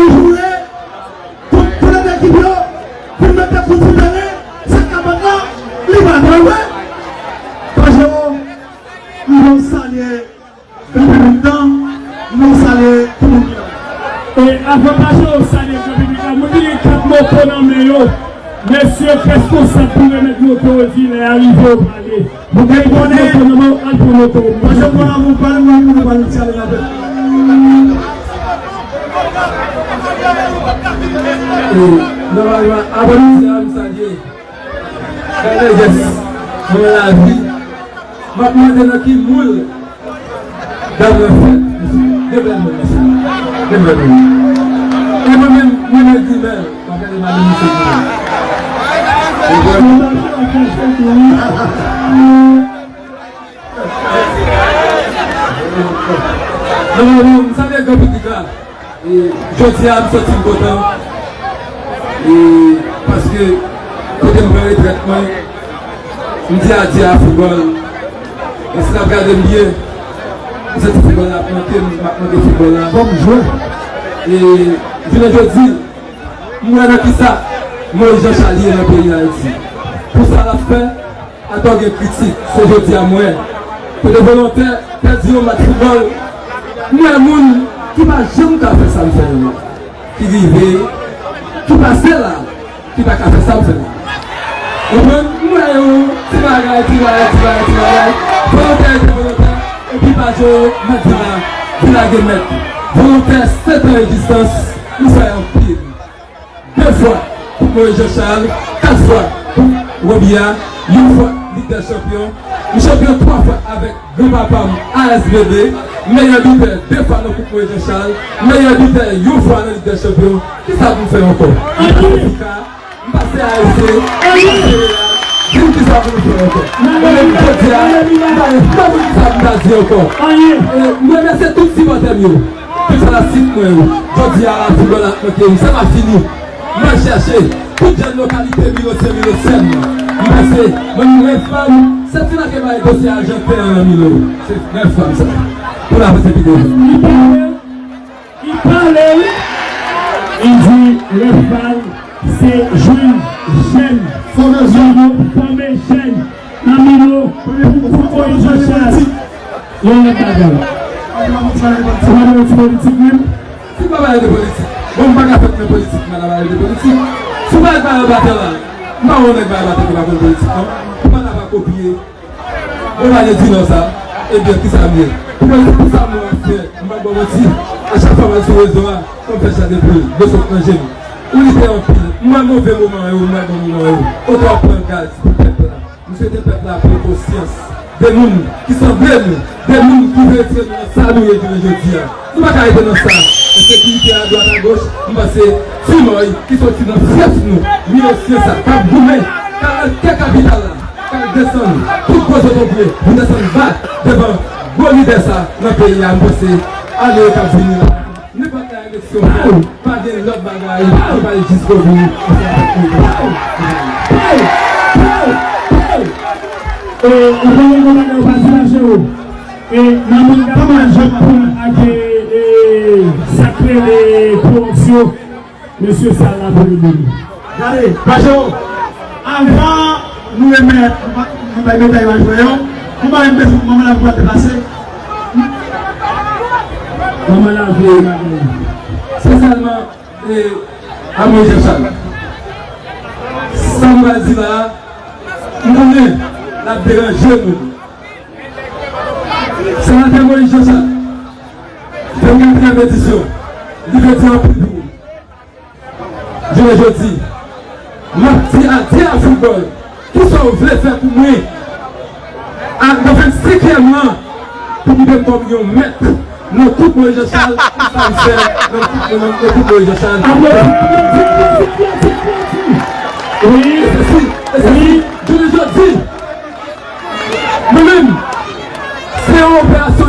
nou joure, tout, tout lòt ekip yo, vin mete kout sou teren, sa k ka bat la, li pa dwe jwe. Pajero, m vle w salye gran piblik lan, nou salye tout moun ki la. E avan Pajero salye gran piblik la, mwen te gen kat moto nan men yo. Mesye, responsab pou remèt moto yo di lè a rive yo prale. Nou gen konnen, al pran moto. Pajero, pran moto, pale mwen, mwen pale ti ale la. E, nòmalman, avan nou di a, m salye. Gade jès mwen lavi. M ap mande nan ki moul dam nan fèt. De bèl moun, mesye. De bèl moun. E mwen menm, mwen menm di men, m ap gade madanm misye di men. Ou konprann? Non, non, non, m salye gran piblik la. E, jodi a, m santi m kontan. E, paske, kote m pran retrèt mwen, m di adye a foutbòl. E si n ap gade m byen, m santi foutbòl la ap manke m, m ap manke foutbòl la. Kòm jwè. E, jounen jodi, m wè nan kisa Moïse Jean Charles ye nan peyi Ayiti. Pou sa l ap fè, atò gen kritik, se jodi a m wè. Kote volontè pèdi yon match foutbòl, m wè moun ki pa janm ka fè sa m fè yo, ki rive, ki pase la, ki pa ka fè sa m fè la. Konprann? M wè yon ti bagay, ti bagay, ti bagay, ti bagay. Volontè rete volontè, epi pa jwe yo, mèt vin la, vin lage mèt. Volontè, sèt an egzistans, nou fè anpil. De fwa Koup Moïse Jean Charles, kat fwa Koup Robi a, yon fwa Lig dè Chanpyon. M chanpyon twa fwa avèk granpapa m, A S B B, meyè bitè de fwa nan Koup Moïse Jean Charles, meyè bitè yon fwa nan Lig dè Chanpyon. Kisa pou m fè ankò? M pase F K, m pase A S C, m pase Real. Di m kisa pou m fè ankò? Mwen menm jodi a, m pa gen fòm kisa pou m ta di ankò. E m remèsye tout sipòtè m yo. Tout fanatik mwen yo, jodi a la foutbòl la ap manke m, sa pa fini. M al chèche tout jèn lokalite Milosyen, Milosyèn. M panse, mwen menm Rèv Pa m, se ti la ke bay dosye Ajanten an nan Milo. Se Rèv Pa m sa. Pou n avanse pi devan. Li pale, li pale wi. Li di Rèv Pa m se jwenn jèn. Fòme jèn. Fòme jèn. Nan Milo, Koup Moïse Jean Charles. Yon lòt bagay. Ou pa nan yon ti politik menm? Si m pa pale de politik, bon, m pa ka fèt nan politik, m pa ka pale de politik. Si w pa pale batè la, m pa wè yon nèg pale batè ki pa konn politik, non. Ou pa ta pa kopye. Ou pa ale di non sa. Ebyen, kisa m ye? Pou politik, pou sa m wè ap fè, m pa ba w manti. A chak fwa m al sou rezo a, fò m fè chè de poul, dlo sot nan je m. Ou lite anpil. M wè move moman yo, m wè bon moman yo. Kote w ap pran gaz pou pèp la. M swete pèp la pran konsyans de moun ki sanble nou, de moun ki vle retire nou nan sa nou ye jounen jodi a. Nou pa ka rete nan sa. Ensekirite a dwat a goch, m panse Ti Mòy ki soti nan fyèf nou, Milosyen sa, k ap goumen, k al nan kè kapital la, k al desann tout gwo zotobre, pou desann ba devan gwo lidè sa nan peyi a, m panse ane yo k ap vini la. Nenpòt lè eleksyon fèt, pa gen lòt bagay ki pral jiskobout ansanm avèk nou. E, ou konnen yon bagay ou pa di la, Jero. E, nan manda pa mal jwenn pou ak, e, e, sa k rele koripsyon, mesye sa la pou li menm. Gade, Pajero, avan nou remèt, nou bay medal a jwè yo, nou bay medal manman la pou te pase. Manman la vle bagay. Se sèlman, e, a Moïse Jean Charles. Sa m pral di la, m konnen l ap deranje moun. Senatè Moïse Jean Charles, vennkatriyèm edisyon, li vle di anpil pou ou. Jounen jodi, m ap di adye a foutbòl. Kisa w vle fè pou mwen? A, nan vennsenkyèm lan, pou kite m kòm yon mèt nan Koup Moïse Jean Charles, kisa m fè nan Koup, nan, nan Koup Moïse Jean Charles? Aplodi, aplodi, aplodi, aplodi. Wi, e se si, e se si, jounen jodi, mwen menm, se yon operasyon.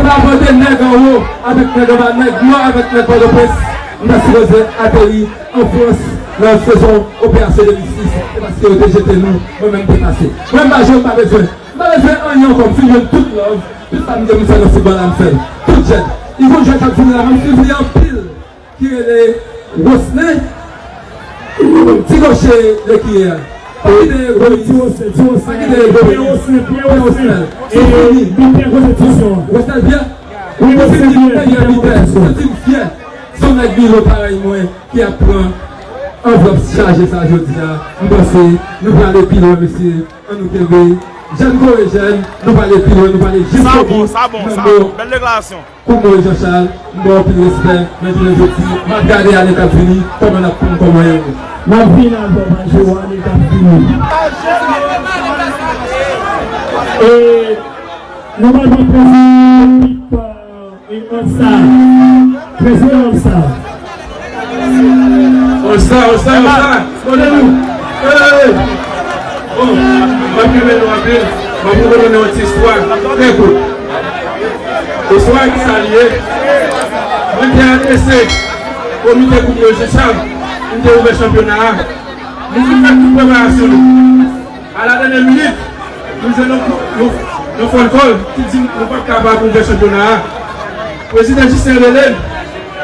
Lavwa de nèg anwo avèk nèg anba, nèg nò avèk nèg Pòtoprens, nou ta sipoze ateri an Frans nan sezon operasyon de mil sis. Se paske yo te jete nou, mwen menm m te pase. Mwen m pa jwe, m pa bezwen. M pa bezwen anyen ankò, m fin jwenn tout love, tout sa m gen pou m fè nan foutbòl la m fè l. Tout jèn. Ivo Jwèt k ap vini la, m ap swiv li anpil. Ki rele Wosnen, ti goche Lekiyè. Pa kite Royi, pa kite Royi. Pierre Wosnen, Pierre Wosnen. Se fini. Wosnen byen. Wi, Wosnen byen. Santi m fyè. Se yon nèg Milo parèy mwen ki ap pran anvlòp chaje sa jodi a. M panse nou prale pi lwen, mesye. Ann nou kenbe. Jèn kore jèn, nou prale pi lwen, nou prale jiskobou. Sa bon, sa bon, sa bon. Bèl deklarasyon. Koup Moyiz Jan Chal, m ba w anpil respè, men jounen jodi, m ap gade ane k ap vini, kòman n ap pran kòman yo. M ap vin avè w, pa jwe w ane k ap vini. E, nou pral pran prezidan ekip, e, All Star. Prezidan All Star. All Star, All Star, All Star. Kote nou? Hey! Bon, m ap renmen nou anpil. M ap rekonnen yon ti istwa trè kout. Istwa ki sa li ye? Mwen te adrese komite Koup Moyiz Jan Chal, m te ouvè chanpyona a. Nou fin fè tout preparasyon nou. A la dènyè minit, nou jwenn yon, yon, yon phone call ki di nou p ap kapab ouvè chanpyona a. Prezidan Jisten rele m,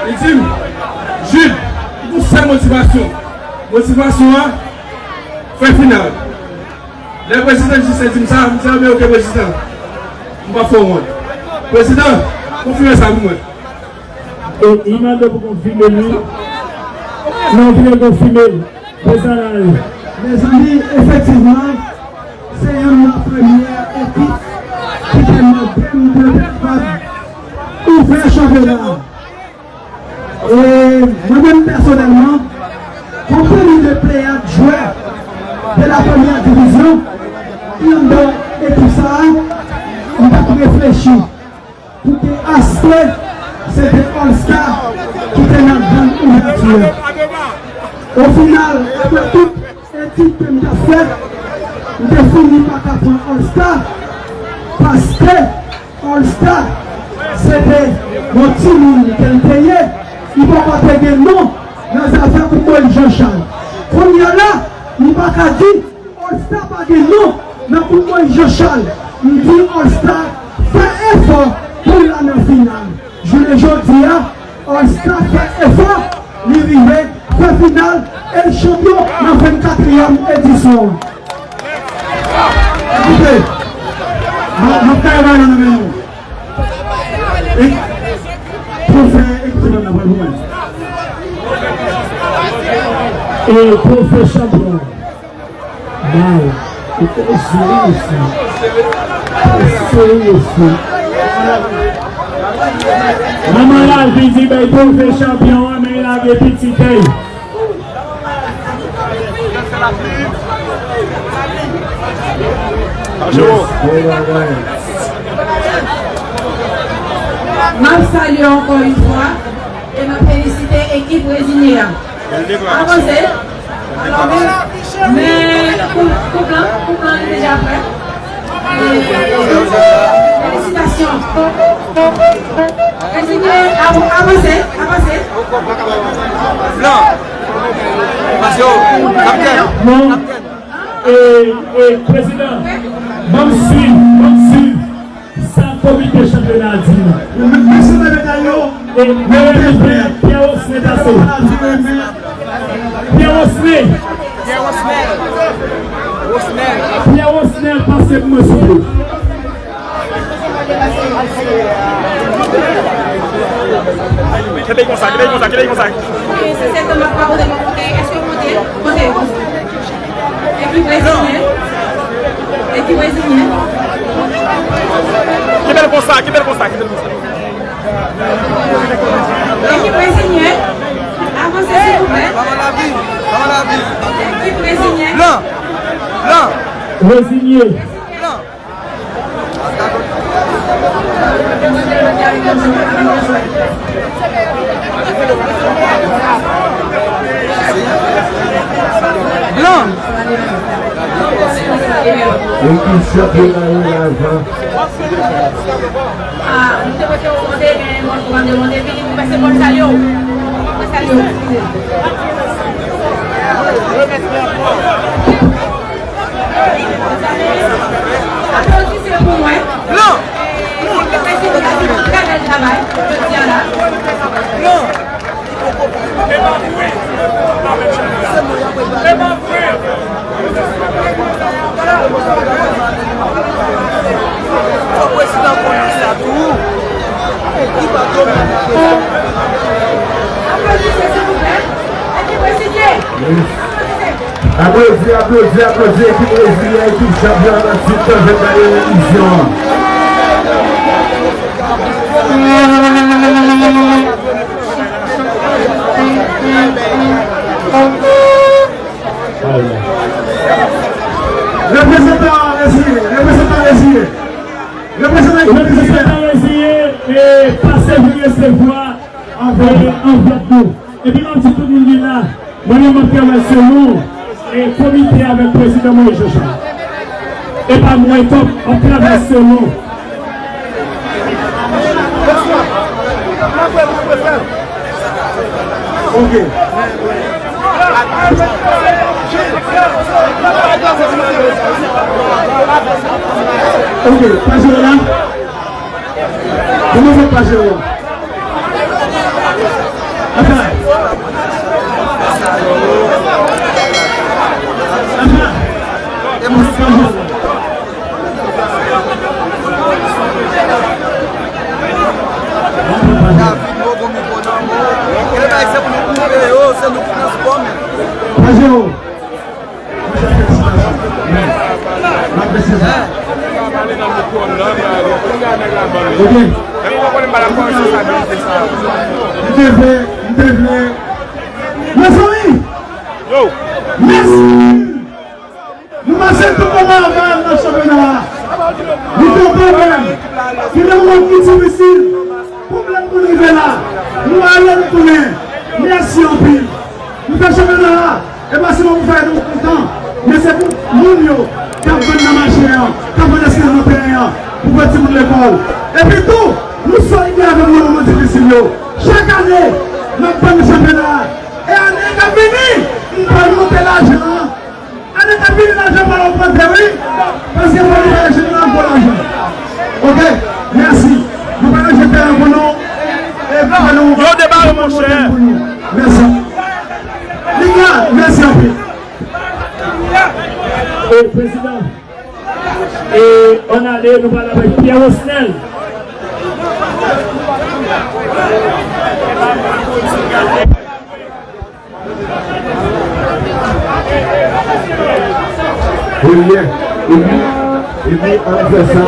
li di m, Jude, m gen yon sèl motivasyon. Motivasyon an, fè final. Lè prezidan Jisten di m sa, m di, "Anben, oke, prezidan. M p ap fè w wont." Prezidan, konfime sa pou mwen. E li mande pou konfime li. Non, vle konfime l. Prezidan la. Mezanmi, efektivman, se youn nan premyè ekip ki te mande m pou yo te kapab ouvè chanpyona a. E mwen menm pèsonèlman, konprann de pleyad jwè de la premyè divizyon ki anndan ekip sa a, m t ap reflechi pou te aste se te All Star ki te nan bann ouvèti a. Ofinal, apre tout etid ke m t ap fè, m te fini pa ka pran All Star, paske All Star, se te yon timoun ke l te ye, li poko te gen non nan zafè Koup Moyiz Jan Chal. Kounye a la, li pa ka di All Star pa gen non nan Koup Moyiz Jan Chal. M di All Star fè efò pou l la nan final. Jounen jodi a, All Star fè efò, li rive fè final e l chanpyon nan vennkatriyèm edisyon an. Ekoute, m ap, m ap kare balon nan men nou. E, pwofè, ekip nan pral pou mwen. E pwofè chanpyon. Bay. Ou te sou mesye. Ou te sou mesye. Manman Lavi di bay pwofè chanpyon an, men lage pitit èy. M ap salye ankò yon fwa e m ap felisite ekip Rezinye a. Avanse. Alò, men, men koup, koup lan, koup lan, li deja prè. E, felisitasyon. Rezinye, av-, avanse, avanse. Blan. Pase yo. Kaptèn. Non. Kaptèn. E, e, prezidan, ban m swiv, ban m swiv. Sa komite chanpyona a di nou. Mesye medam yo, e, men Pierre Osner pase. Pierre Osner. Pierre Osner pase pou mwen, souple. Kenbe konsa, kenbe konsa, kenbe konsa. Ok, se sèten m ap pa pote mwen kote, èske w monte? Monte. Ekip Rezinye. Ekip Rezinye. Kenbe l konsa, kenbe l konsa, kenbe l konsa. Ekip Rezinye. Avanse, silvouplè. Ekip Rezinye. Blan. Blan. Rezinye. Blan. Blan. Ekip chanpyona yo lajan. Ah, nou te prete w monte, men mwen kòmande monte, vini pou pase bòl salye w. Mwen salye w. Aplodisye pou mwen. Non. Prezidan, trè bèl travay jodi a la. Non. Fò prezidan konnen sa tou. Li pa donnen. Aplodi, aplodi, aplodi ekip Rezilyan, ekip chanpyon Atlantik k ap vin gade revizyon an. Reprezantan Rezilyen, reprezantan Rezilyen. Reprezantan Rezilyen. Reprezantan Rezilyen, e, pase vin resevwa avèk anvlòp nou. Epi m ap di tout moun ki la, mwen menm m ap travay selon, e, komite avèk prezidan Moïse Jean Charles. E pa mwen kòm m ap travay selon. Ok. Ok, pa jere la. Kòman fè pa jere la? Apa. Apa. David Mogo mikwo nan men w. Kèlè bagay se pou nou koupe yo, se nou ki nan spò menm. Pajero. Monchè, felisitasyon. M ap mesye sa. Ok. M te vle, m te vle. Mezanmi! Yo! Mèsi! Nou pase tout moman anba nan chanpyona a. Nou kontan menm. Gen de moman ki difisil. Pou m lè pou n rive la. Nou ale, nou tounen. Mèsi anpil. Nou fè chanpyona a. E pa sèlman pou fè nou kontan. Men se pou moun yo k ap vann nan mache an, k ap vann eskiz nan teren an, pou fè timoun lekòl. Epi tou, nou solidè avèk nou nan moman difisil yo. Chak ane, n ap vann chanpyona a. E ane k ap vini, m pral monte lajan an. Ane k ap vini, lajan pa ogmante, wi. Paske fò nou pa rejte nan gwo lajan. Ok? Mèsi. Nou pa rejte tèren pou nou. E pou nou. Yo debare, monchè. Mèsi. Li la, mèsi anpil. E, prezidan. E, ann ale, nou pale avèk Pierre Osnel. Premye, epi, epi, ann fè sa.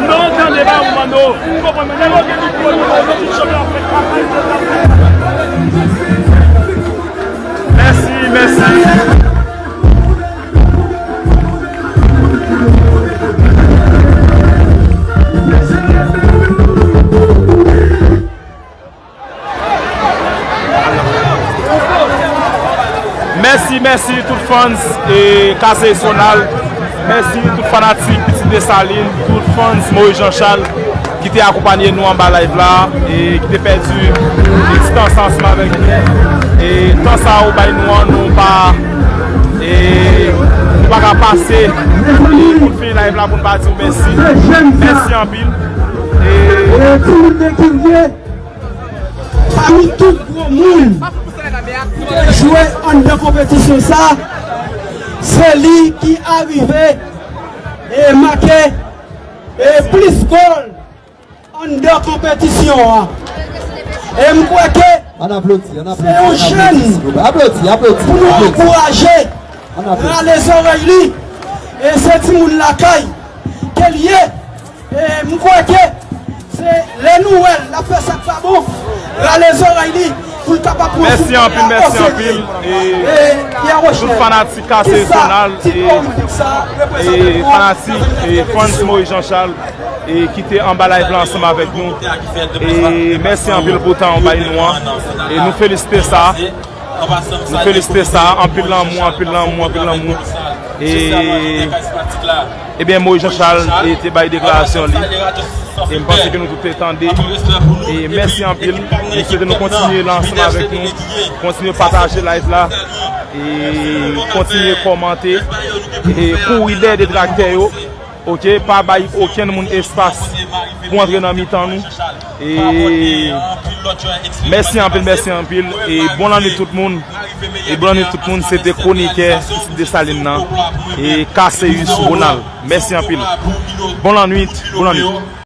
Non, tande ba ou, Mano. Ou konprann, men lè yo gen mikwo, yo tout chanpyon Afrik. Mèsi, mèsi. Mèsi, mèsi tout fans, e, Kase Sonal. Mèsi tout fanatik Pitit Desalin, tout fans Moïse Jean Charles ki te akonpanye nou anba live la, e ki te pèdi ti tan sa ansanm avèk nou. E tan sa ou bay nou an, nou pa, e, nou pa ka pase pou fini live la pou n pa di w mèsi. Mèsi anpil. E, e, timoun nan ki vye, pami tout gwo moun ki te jwe anndan konpetisyon sa, se li ki arive e make e plis gòl anndan konpetisyon an. E m kwè ke se yon jèn pou nou ankouraje, rale zòrèy li, e se timoun lakay ke l ye. E m kwè ke se lè nou wè l ap fè sa k pa bon, rale zòrèy li, Mèsi anpil, mèsi anpil. E tout fanatik K C S Jounal e, e fanatik e fans Moïse Jean Charles e ki te anba live la ansanm avèk nou. E mèsi anpil pou tan ou bay nou an. E nou felisite sa. Nou felisite sa. Anpil lanmou, anpil lanmou, anpil lanmou. E Ebyen, Moïse Jean Charles e, te bay deklarasyon li. E m panse ke nou tout te tande. E mèsi anpil. M swete nou kontinye la ansanm avèk nou. Kontinye pataje live la. E kontinye kòmante. E kouri dèyè detraktè yo. Oke, pa bay okenn moun espas pou antre nan mitan nou. E mèsi anpil, mèsi anpil. E bon lannwit tout moun. E bon lannwit tout moun. Se te kwonikè isit Desalin nan. E Cassius Ronald. Mèsi anpil. Bon lannwit, bon lannwit.